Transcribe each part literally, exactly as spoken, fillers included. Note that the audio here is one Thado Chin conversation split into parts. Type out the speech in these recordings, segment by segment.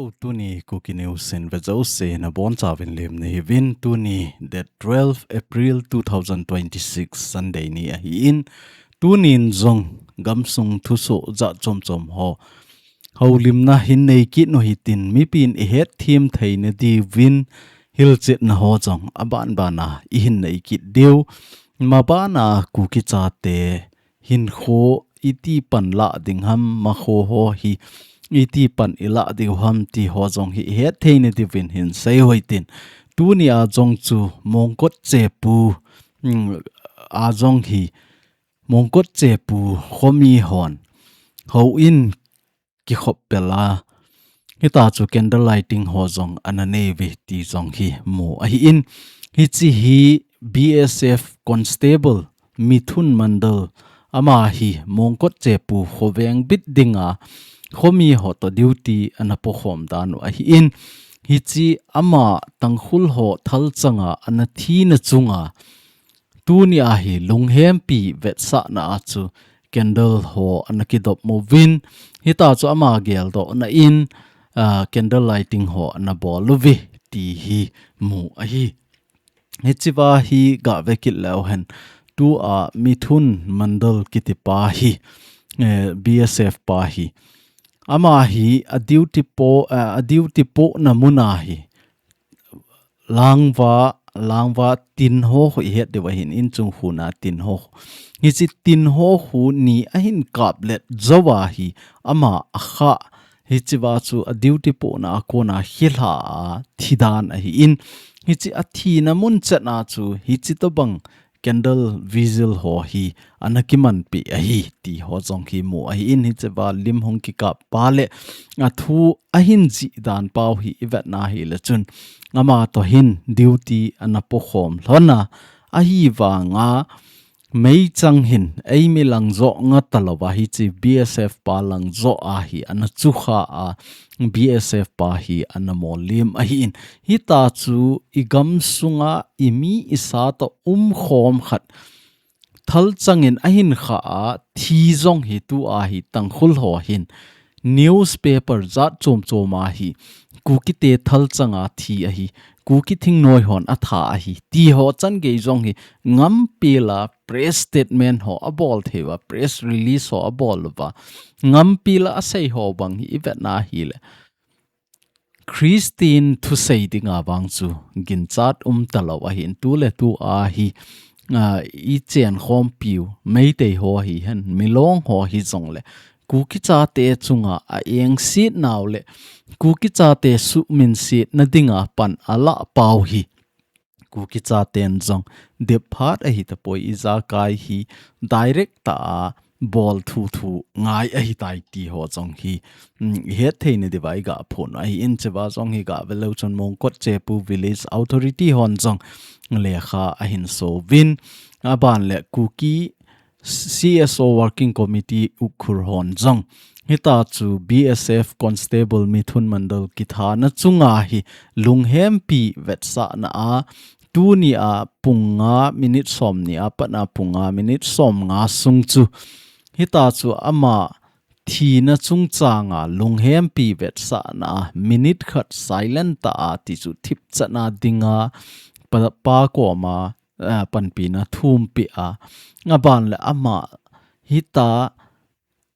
Tuni Kuki News in vejouse nabonchauvin lemna hiuvin, tuni date twelve April two thousand twenty-six Sunday ni ahin, tunin jong gamsung thusoh jat chomchom ho houlimna hin neikit u hitin, mipin ihetthem theina diuvin hilchetna ho jong abanbana ihin neikit diu. Mabana Kuki chate hinkho iti pan lah ding ham, makho ho hi iti pan ilah diu ham ti ho jong hi ihetthei nadiuvin hinsei u hitin. Tunia jong chu Mongkot Chepu, um, a jong hi Mongkot Chepu khomi hon houin kikhop pela, hitachu candle lighting ho jong ananei uve ti jong hi mu ahin, hiche hi B S F constable Mithun Mandal, ama hi Mongkot Chepu khoveng bit dinga khomi ho toh duty anapokhom dan u ahin, hiche ama Tangkhul ho thalchanga anathina chunga tunia hi lunghempi vetsahna a chu candle ho anakidop uvin, hitachu ama geldohna in, ah, candle lighting ho anabol uve ti hi mu ahi. Hichea hi gavekit leuhen, tua Mithun Mandal kitipa hi, eh, B S F pa hi, ama hi aduty po, eh, aduty pohna muna hi langva, langva tin ho khu ihet diu ahin, inchung khuna tin ho. Hiche tin ho khu ni ahin kaplet jouva hi ama akha. Hichea chu aduty pohna a kona khilha a thidan ahin, hiche athina mun chetna chu hiche tobang candle vigil ho hi anakimanpi ahi ti ho jong hi mu ahin, hichea lim hung kikap pa le athu ahin jih dan pau hi ivetna hile chun, ama toh hin duty anapokhom lhona, ahivanga meichang hin eimi lang joh ngah talouva hiche B S F pa lang joh a hi anachukha a, B S F pa hi anamolem ahin, hitachu igamsunga imi isa toh umkhom khat thalchangin ahin kha a thi jong hi tua hi Tangkhul ho hin newspaper jat chomchom a hi Kukite thalchanga thi ahi, Kuki thingnoi hon atha ahi ti ho changei jong hi ngampela press statement ho abol theiuva, press release ho abol uva, ngampela asei ho bang hi ivetna hile Christian thusei dinga vang chu ginchat um talou ahin, tuletua hi, ah, ichenkhompiu Meitei ho hihen, Milong ho hijongle, Kuki chate chunga a engset nau le Kuki chate suhminsetna dinga pan alah pau hi Kuki chaten jong dep phat ahi tapoi, ijakai hi direct tah a bol thuthu ngai ahitai ti ho jong hi, um, ihet theina diuva iga phon ahin, chea jong hi gave leu chun Mongkot Chepu Village Authority hon jong lekha ahin souvin, aban le Kuki C S O Working Committee Ukhrul hon jong hitachu B S F Constable Mithun Mandal kithana chunga hi lunghempi vetsahna a, tunia pung nga minute somni a patna pung nga minute somnga sung chu hitachu ama thina chungchanga lunghempi vetsahna a minute khat silent tah a tichu thipchatna dinga pa, pa koma, ah, panpina thumpeh a, aban le ama hita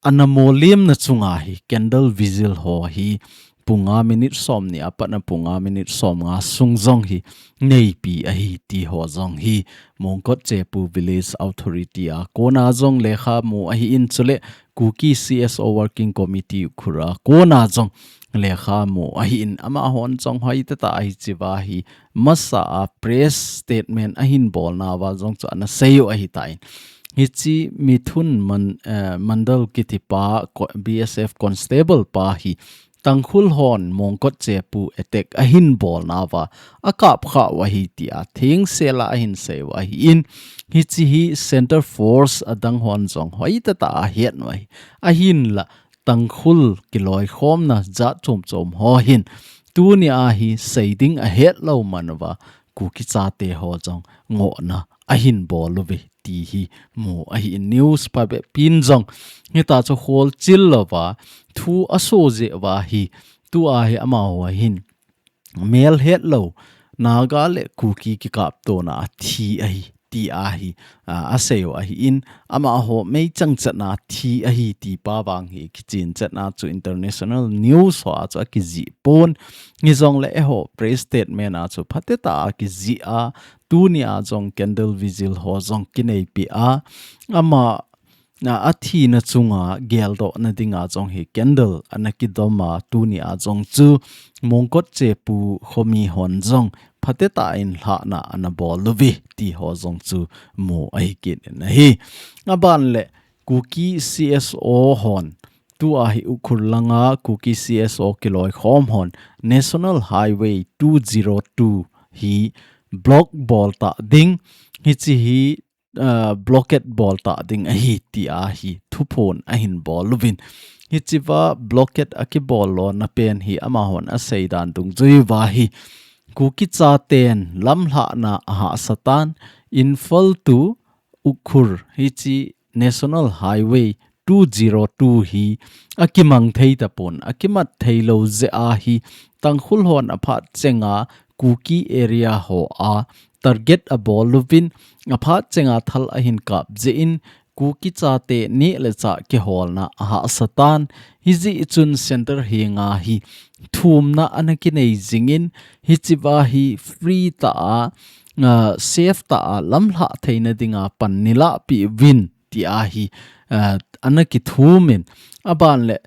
anamolemna chunga hi candle vigil ho hi pung nga minute somni a patna pung nga minute somnga sung jong hi neipi ahi ti ho jong hi Mongkot Chepu Village Authority a kona jong lekha mu ahin, chule Kuki C S O Working Committee Ukhrul a kona jong lekha mu ahin, amahon jong hoitah tah a hichea hi masa a press statement ahin bolnauva jong chu anasei u ahitan. Hiche Mithun Man-, eh, Mandal kitipa ko-, B S F constable pa hi Tangkhul hon Mongkot Chepu attack ahin bolnauva akapkhah u ahi tia thengsela ahin sei u ahin, hiche hi Centre Force adang hon jong hoitah tah a ahet u ahi. Ahinla Tangkhul kiloikhomna jat chomchom ho hin tunia hi seiding ahetlou man uva Kuki chate ho jong ngohna ahin bol uve ti hi mu ahin, news phabepin jong hitachu kholchil louva thu aso jeh uva hi tua hi amaho hin mel hetlou Naga le Kuki kikaptona a thi ahi, ti ahi, a, asei u ahin, amaho meichang chetna thi ahi ti pa vang hi kichen chetna chu international news ho a chu akijih pon. Hijongle eiho press statement a chu phatetah a kijih a, tuni a jong candle vigil ho jong kineipi a, ama a, athina chunga geldohna dinga jong hi candle ana kidom a, tuni a jong chu Mongkot Chepu khomi hon jong phatetah in lhahna ana bol uve ti ho jong chu mu ahi kit in ahi. Aban le Kuki C S O hon, tua hi Ukhrul langa Kuki C S O kiloikhom hon National Highway two zero two hi block bol ta ding, hiche hi, ah, blockade bol ta ding ahi ti ahi thuphon ahin bol uvin. Hichea blockade akibol lona pen hi amahon asei dan dungjui uva hi Kuki chaten lamlhahna ahahsa tan, Imphal to Ukhrul hiche National Highway two zero two hi akimang thei tapon, akimat thei lou jeh a hi Tangkhul hon aphat chenga Kuki area ho a target abol uvin, aphat chenga thal ahin kap jeh in Kuki chate neh le chah kiholna ahahsa tan, hijeh chun center henga hi thumna ana kinei jingin, hichea hi free tah a, ah, safe tah a lamlhah theina dinga pan neilah peh uvin ti ahi, ah, ana kithumin, aban le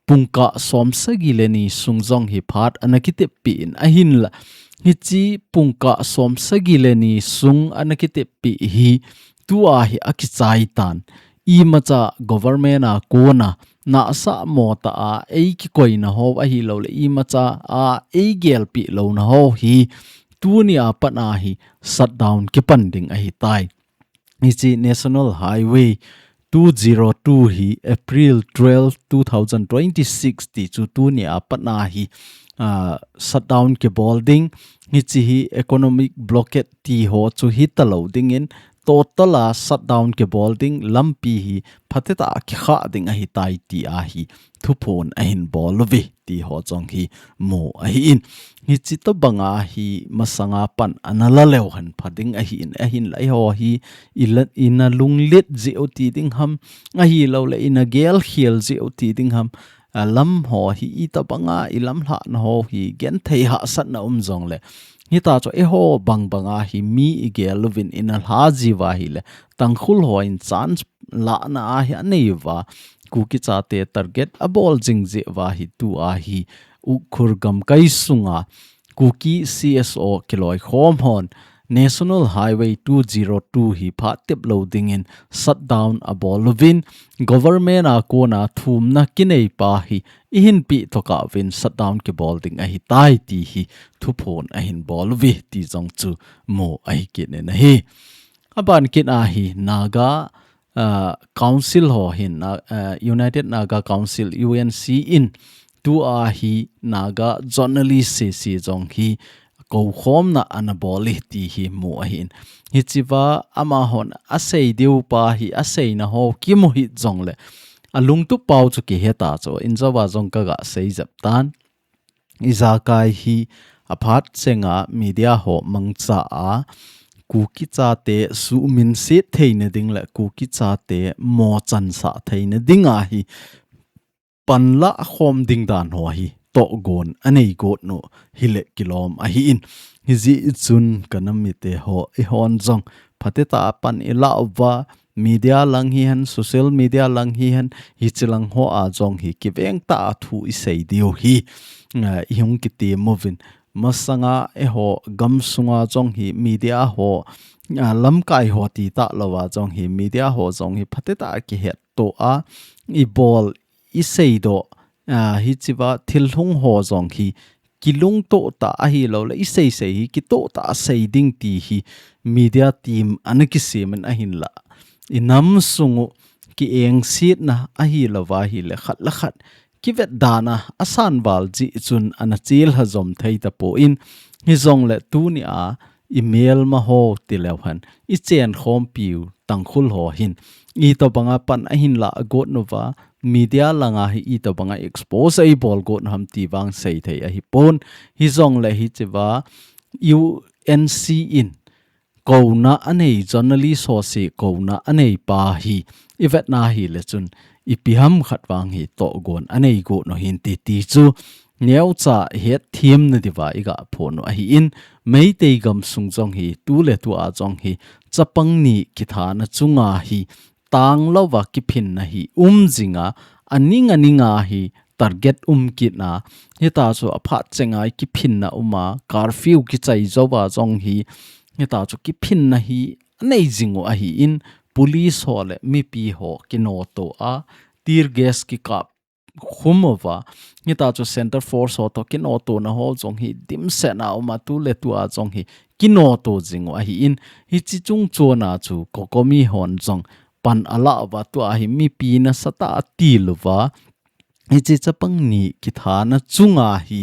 pungkah som sagi le ni sung jong hi phat ana kitep peh in ahinla. Hiche pungkah som sagi le ni sung ana kitep peh hi tua hi akichai tan. Imacha government a kona nahsah mo tah a eikikoina ho ahilou le imacha a eigelpeh louna ho hi tuni a pat a hi shutdown kipan ding ahitai. Hiche National Highway two zero two hi April twelve, two thousand twenty-six ti chu tuni a pat a hi, ah, shutdown kibol ding. Hiche hi economic blockade ti ho chu hita lou dingin total a shutdown kibol ding, lampi hi phatetah a kikhah ding ahitai ti ahi thuphon ahin bol uve ti ho jong hi mu ahin. Hiche tobanga hi masanga pan ana la leu hen pha ding ahin, ahinla eiho hi ila, ina lunglet jeh u ti ding ham, ahilou le ina gelkhel jeh u ti ding ham, a lam ho hi itobanga ilamlhahna ho hi genthei hahsatna um jongle, hitia chu eiho bangbanga hi mi igel uvin ina lha jiuva ahile, Tangkhul hon chance lahna ahi anei uva, Kuki chate target abol jing jeh uva hi tua hi Ukhrul gamkai sunga Kuki C S O kiloikhom hon National Highway two zero two hi phat tep lou dingin shutdown abol uvin, government a kona thumna kinei pa hi ihin peh tokah uvin shutdown kibol ding ahitai ti hi thuphon ahin bol uve ti jong chu mu ahi kit in ahi. Aban kit a hi Naga, ah, Council ho hin, ah, ah, United Naga Council, U N C in tua hi Naga journalist sese jong hi koukhomna ana bol e ti hi mu ahin. Hichea amahon asei diu pa hi aseina ho kimu hih jongle, alungtup pau chu kihe ta chu, injouva jong kaga sei jep tan. Ijakai hi aphat chenga media ho mangcha a Kuki chate suhminset theina ding le Kuki chate mochansah theina dinga hi panla khom ding dan ho hi tohgon anei got u hile kilom ahin. Hijeh chun ka nam mite ho, eihon jong phatetah a pan ilah uva, media lang hihen, social media lang hihen, hiche lang ho a jong hi kiveng tah a thu isei diu hi, eh, ihung kitem uvin. Masanga eiho gamsunga jong hi media ho, ah, lamkai ho ti talou a jong hi media ho jong hi phatetah a kihetto a, ibol, iseidoh, ah, hichea thilhung ho jong hi kilungtoh tah ahilou le, isei sei hi kitoh tah a sei ding ti hi media team ana kisem in ahinla, inam sung u kiengsetna ahilou va ahile khat le khat kivetdana asan val jeh chun ana chelha jom thei tapon, hijongle tuni a i melma ho tileu hen, i chenkhompiu Tangkhul ho hin itobanga pan ahin lagot nauva, media langa hi itobanga expose ahi bolgot nau ham ti vang seithei ahipon. Hijongle hichea U N C in kouna anei, journalist ho si kouna anei pa hi i vetna hile chun ipi ham khat vang hi togon anei got nau hin ti ti chu neocha hetthem nadiuva i gaphon u ahin, Meitei gamsung jong hi tuletua jong hi chapang ni kithana chunga hi tanglouva kiphinna hi um jinga, aning aninga hi target um kitna, hitachu aphat chenga kiphinna uma, curfew kichai jouva jong hi hitachu kiphinna hi anei jing u ahin, police ho le mipi ho kinoto a, tear gas kikap khum uva, hitachu center force ho to kinoto na ho jong hi dimset na uma, tuletua jong hi kinoto jing u ahin, hiche chungchona chu COCOMI hon jong pan ala uva, tua hi mipi nasatah a atil uva, hiche chapang ni kithana chunga hi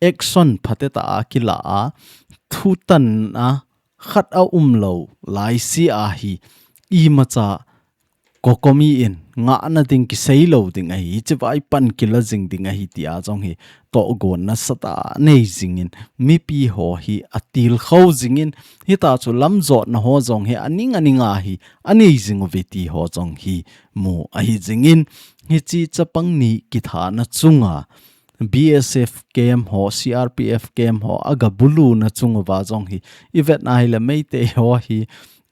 action phatecha a kila a, thutanna khat aumlou laise a hi imacha COCOMI in ngahna ding kiseilou ding ahi, hichea i pan kila jing ding ahi tia jong hi togon nasatah a nei jingin, mipi ho hi atil khou jingin, hitachu lamjotna ho jong hi aning aninga hi anei jing uve ti ho jong hi mu ahi jingin, hiche chapang ni kithana chunga B S F camp ho, C R P F camp ho agabuluna chung uva jong hi i vetna hile Meitei ho hi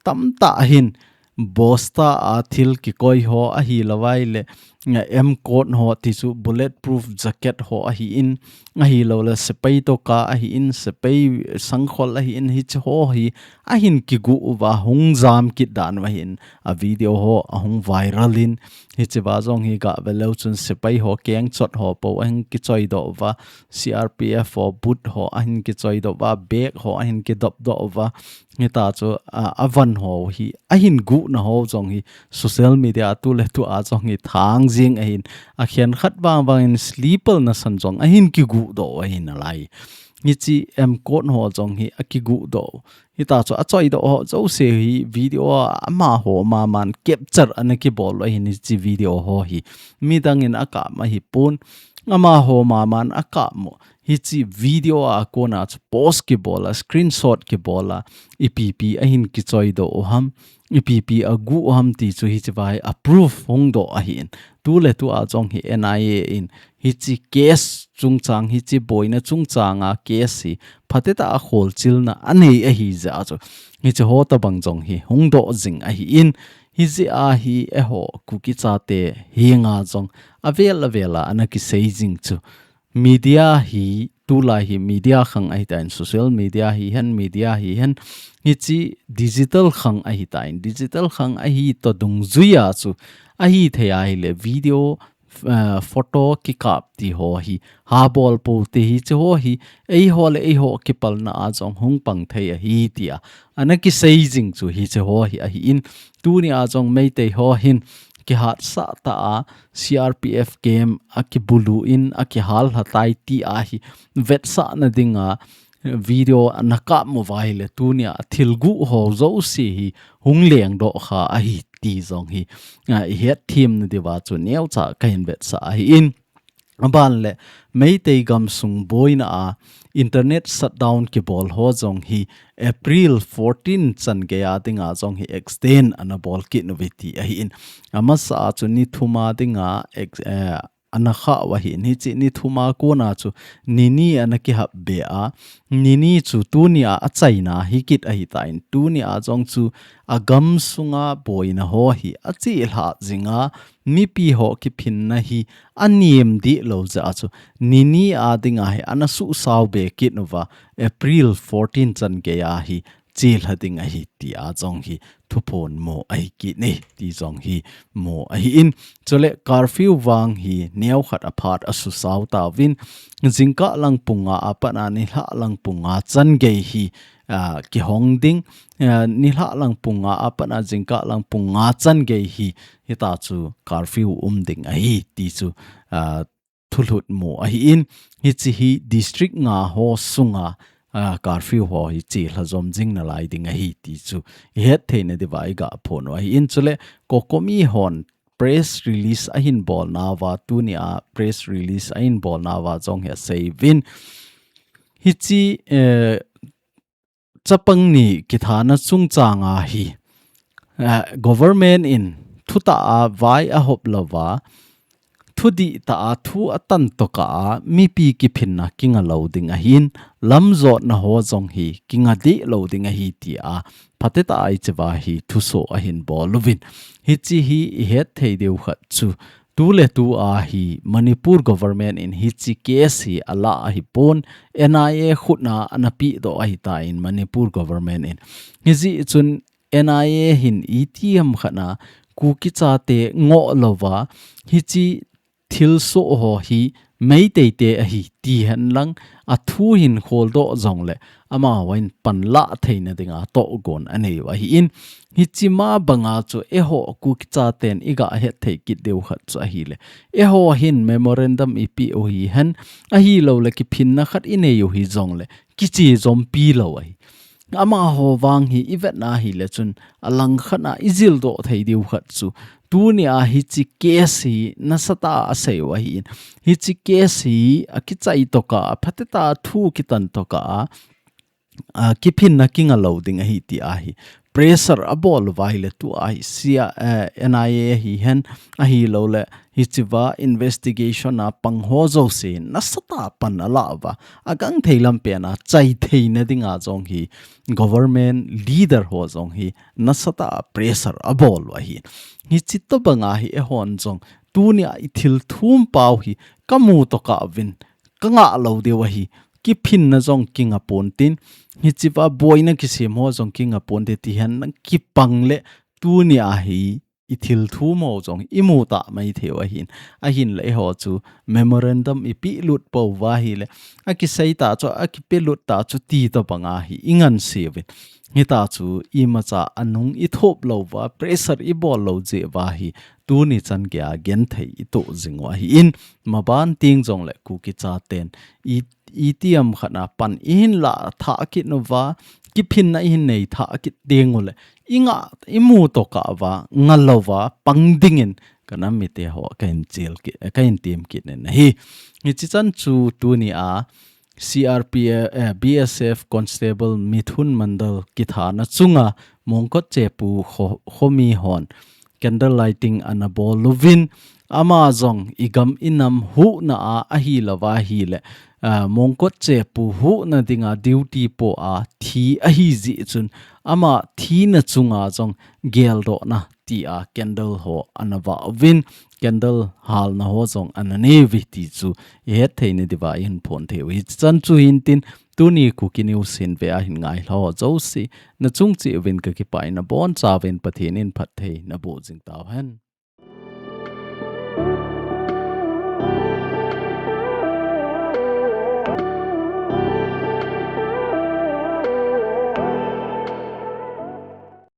tamtah hin bosta a thil kikoi ho ahilouva ile, M coat ho tichu bulletproof jacket ho ahin, ahiloule sepai toka ahin, sepai sangkhol ahin, hiche ho hi ahin kigu uva, hung jam kit dan u ahin, a video ho ahung viral in, hichea jong hi gaveleu chun sepai ho kengchot ho po ahin kichoidoh uva, C R P F ho boot ho ahin kichoidoh uva, bag ho ahin kidopdoh uva, hitachu a, avan ho hi ahin guhna ho jong hi social media tuletua jong hi thang jing ahin, akhenkhat vangvang in slipper nasan jong ahin kiguhdoh u ahin alai. Hiche M coat ho jong hi akiguhdoh u, hitachu achoidoh ho jouse hi video a amaho maman capture ana kibol u ahin, hiche video ho hi midang in akap ahipon, amaho maman akap u. Hiche video a kona chu post kibol a, screenshot kibol a, ipipi ahin kichoidoh u ham, ipipi aguh u ham ti chu hichea hi a proof hungdoh ahin, tuletua jong hi N I A in hiche case chungchang, hiche boina chungchanga case hi phatecha a kholchilna anei ahi jeh a chu hiche ho tobang jong hi hungdoh jing ahin, hijeh a hi eiho Kuki chate henga jong avel avel a ana kisei jing chu media hi, tulai hi media khang ahitan, social media hihen, media hihen, hiche digital khang ahitan, digital khang ahi toh dungjuia chu ahithei a hile video, photo kikap ti ho hi habol pou te, hiche ho hi eiho le eiho kipalna a jong hung pang thei ahi tia ana kisei jing chu hiche ho hi ahin, tunia jong Meitei ho hin kihatsah tah a C R P F camp akibulu in akihal lhatai tia hi vetsahna dinga video ana kap uva hile tunia thilguh ho jouse hi hung lengdoh kha ahi ti jong hi, a, i hetthem nadiuva chu neocha kahin vetsah ahin. Aban le Meitei gamsung boina a internet shutdown kibol ho jong hi April fourteen chan geiya dinga jong hi extend ana bol kit uve ti ahin. Amasa a chu ni thuma dinga ex-, eh, ana khah u ahin, hiche ni thuma kona chu ni ni ana kihap be a, ni ni chu tunia achaina hi kit ahitan, tunia jong chu agamsunga boina ho hi achelhah jinga, mipi ho kiphinna hi anem dihlou jeh a chu ni ni a dinga hi ana susao be kit uva, April fourteen chan geiya hi chelha ding ahi tia jong hi thuphon mu ahi kit e ti jong hi mu ahin. Chule curfew vang hi neokhat aphat asusao tauvin, jingkah lang pung nga a pat a nilhah lang pung nga chan gei hi, a, kihong ding, a, nilhah lang pung nga a pat a jingkah lang pung nga chan gei hi hitachu curfew um ding ahi ti chu, a, thulhut mu ahin, hiche hi district nga ho sunga, a, curfew ho hi chelha jom jing nalai ding ahi ti chu i het theina diuva i ga phon u ahi in. Chule COCOMI hon press release ahin bolna uva, tunia press release ahin bolna uva jong hi asei uvin. Hiche, eh, chapang ni kithana chungchang a hi, eh, government in thutah a vai ahop louva, thudih tah a thu atan tokah a mipi kiphinna kinga lou ding ahin, lamjotna ho jong hi kinga deh lou ding ahi tia phatetah a hichea hi thuso ahin bol uvin. Hiche hi i het thei diu khat chu, tuletu a hi Manipur government in hiche case hi ala ahipon, N I A khutna ana pehdoh ahitan Manipur government in. Hijeh chun N I A hin itiham khat a Kuki chate ngoh louva, hiche thilsoh ho hi Meitei te ahi ti henlang, athu hin kholdoh jongle, amahon panla theina dinga tohgon anei u ahi in. Hiche ma banga chu eiho Kuki chaten i ga het thei kit diu khat chu ahile, eiho hin memorandum i peh u hihen, ahilouleh kiphinna khat i nei u hijongle, kiche jompi lou ahi. Amaho vang hi i vetna hile chun, alang khat a i jildoh thei diu khat chu, tunia hiche case hi nasatah a asei u ahi in. Hiche case hi akichai tokah a, phatetah a thu kitan tokah a, a, kiphinna kinga lou ding ahi tia hi pressure abol uva ahile tua hi C I A, eh, N I A hihen, ahilouleh hichea investigation a pang ho jouse nasatah a pan ala uva, agangthei lampen a chai theina dinga jong hi government leader ho jong hi nasatah a pressure abol u ahi. Hiche tobanga hi eihon jong tunia i thil thum pau hi ka mu tokah uvin, ka ngah lou diu ahi, kiphinna jong kinga ponte, hichea boina kisem ho jong kinga ponte ti henlang kipang le tunia hi i thil thum ho jong i mu ta mai thei u ahin. Ahinla eiho chu memorandum i pehlut pou va ahile, akisei tah chu, akipelut tah chu ti tobanga hi i ngansi uvin. Hitia chu imacha anung i thop lou uva, pressure i bol lou jeh uva hi, tuni chan geiya genthei i toh jing u ahi in, maban teng jongle Kuki chaten i, itiham khat a pan i hin la thah kit uva, kiphinna i hin nei thah kit ding ule, i ngah, i mu tokah uva, ngah louva pang dingin ka nam mite ho ka hin chil kit, ka hin tem kit in ahi. Hiche chan chu tunia C R P F, eh, B S F Constable Mithun Mandal kithana chunga Mongkot Chepu kho-, khomi hon candle lighting ana bol uvin, ama jong i gam i nam huhna a ahilouva ahile, ah, Mongkot Chepu huhna dinga duty po a thi ahi jeh chun, ama thina chunga jong geldohna tia candle ho ana vah uvin, candle halna ho jong ana nei uve ti chu i het theina diuva i hin phon thei u. Hiche chan chu hintin, tuni Kuki News hin ve a hin ngai ho jouse, na chung cheh uvin ka kipah in, nabon chauvin Pathen in phatthei naboh jing tauhen.